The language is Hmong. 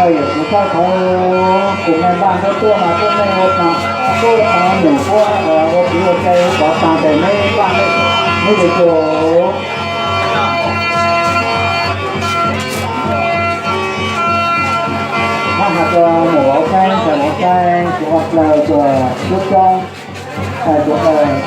Yog kuv txhawj thaum kuv me npaj nrog tuaj mas tuaj nej ua tau, tuaj tau num tuaj ua txiv ua cai ua kov tas tes neb npaj neb li cas. Mab has rua mus ua tsaib, ntxhais ua tsaib, kuv ua dlaws rua tub roob, hais rua dlaws